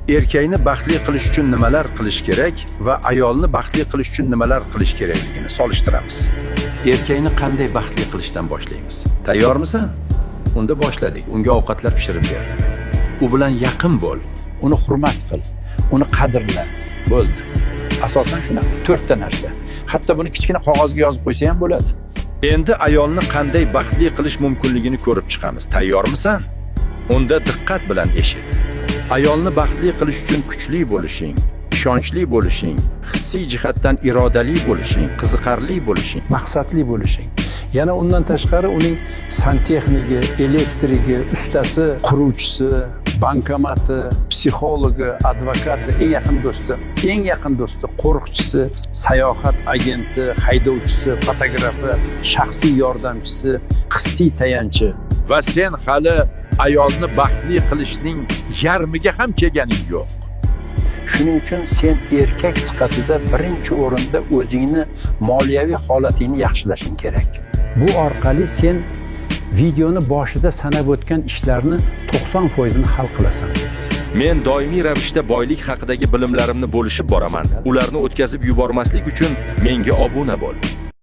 Erkakni baxtli qilish uchun nimalar qilish kerak va ayolni baxtli qilish uchun nimalar qilish kerakligini solishtiramiz. Erkakni qanday baxtli qilishdan boshlaymiz. Tayyormisan? Unda boshladik. Unga ovqatlar pishirib ber. U bilan yaqin bo'l. Uni hurmat qil. Uni qadrla. Bo'ldi. Asosan shunaqa to'rtta narsa. Hatto buni kichkina qog'ozga yozib qo'ysa ham bo'ladi. Endi ayolni qanday baxtli qilish mumkinligini ko'rib chiqamiz. Tayyormisan? Unda diqqat bilan eshit. Ayolni baxtli qilish uchun kuchli bo'lishing, ishonchli bo'lishing, hissiy jihatdan irodali bo'lishing, qiziqarli bo'lishing, Maqsadli bo'lishing. Yana undan tashqari uning santexnigi, elektrigi, ustasi, quruvchisi, bankomati, psixologi, advokati, eng yaqin do'sti, eng yaqin do'sti, qo'riqchisi, sayohat agenti, haydovchisi, fotografi, shaxsiy yordamchisi, hissiy tayanchi. Va sen hali ayolni baxtli qilishning yarmiga ham kelganing yo'q. Shuning uchun sen erkak sifatida birinchi o'rinda o'zingni moliyaviy holatingni yaxshilashing kerak. Bu orqali sen videoni boshida sanab o'tgan ishlarni 90 foizini hal qilasan. Men doimiy ravishda boylik haqidagi bilimlarimni bo'lishib boraman. Ularni o'tkazib yubormaslik uchun menga obuna bo'l.